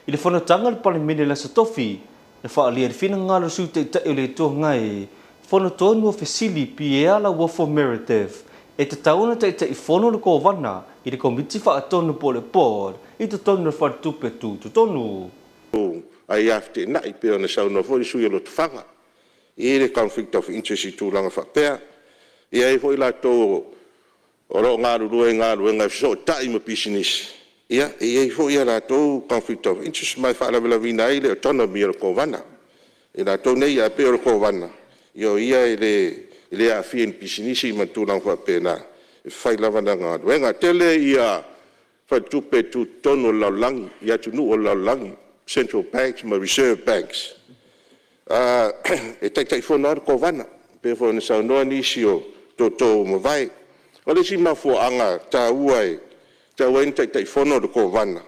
I le fonotaga a le Palemene i le Aso Tofi, na faaalia ai le finagalo o le Sui Taitai o le Itu Agai, Fono tonu o fesili Pierre Lauofo Meredith, e tatau ona Taitaifono le Kovana i le Komiti Faatonu po o le Board i totonu o le Faletupe Tutotonu. Aia feteenai pei ona saunoa foi le sui usufono o Lotofaga, e i ai le conflict of interest i tulaga faapea. E i ai foi latou o lo o galulue i galuega e fesootai ma pisinisi, ia e i ai foi a latou conflict of interest, ma e faalavelaveina ai le autonomy o le Kovana i latou nei. Ae pei o le Kovana, o ia e le aafia i ni pisinisi ma tulaga faapena, e fai lava lana galuega. E tele faletupe tutotonu o le lalolagi i atunuu o le lalolagi, Central Banks ma Reserve Banks, e Taitaifono lava le Kovana, pei foi ona saunoa nisi o tootoo ua mavae. O le isi mafuaaga taua e tatau ai ona Taitaifono le Kovana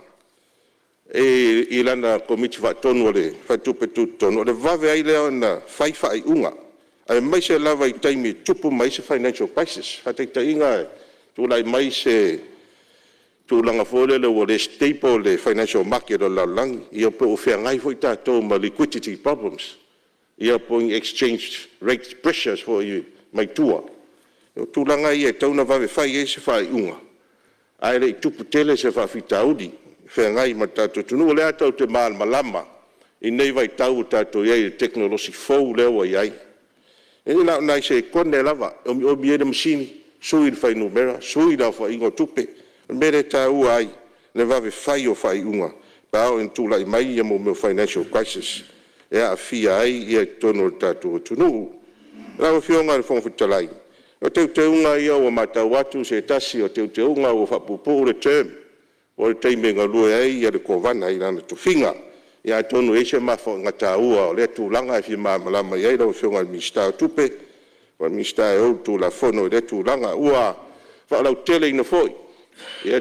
i lana Komiti Faatonu o le Faletupe Tutotonu, o le vave ai lea ona fai faaiuga, aemaise lava i taimi e tupu mai ai se financial crisis. Faataitaiga e tulai mai se tulaga foi lele ua le stable le financial market o le lalolagi, ia po ua feagai foi tatou ma liquidity problems, ia po o ni exchange rate pressures foi mai tua. O tulaga ia e tatau ona vave fai ai se faaiuga ae le i tupu tele se faafitauli e feagai ma le tatou atunuu. O lea tatou te malamalama i lenei vaitau ua tatou i ai i le tekonolosi fou lea ua i ai. E na o nai sekone lava e omiomi ai le masini, sui le fuainumera, sui le aofaiga o tupe. O le mea lea e taua ai le vave fai o faaiuga pe a oo ina tulai mai mea o financial crisis e aafia ai totonu o le tatou atunuu. Lau Afioga i le Fofoga Fetalai, o teuteuga ia ua matau atu o se tasi o teuteuga ua faapuupuu le term po o le taimi e galue ai le Kovana i lana tofiga. Ia atonu e i ai se mafuaaga taua o lea tulaga e fia malamalama i ai lau Afioga i le Minisita o Tupe po o le Minisita e ou le Tulafono i lea tulaga. Ua faalauteleina foi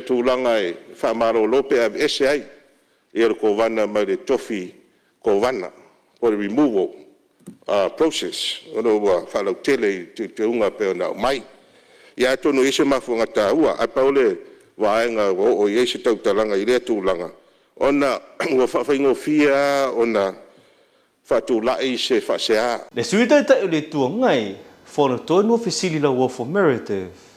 tulaga e faamalolo pe aveese ai le Kovana mai le tofi Kovana po o le removal process o lo o ua faalautele i teuteuga e pei ona aumai. Ia atonu e i ai se mafuaaga taua, ae pau le vaega ua oo i ai se tautalaga i lea tulaga, ona ua faafaigofie lava ona faatulai se faasea. Le Sui Taitai o le Itu Agai, Fono tonu o fesili Lauofo Meredith.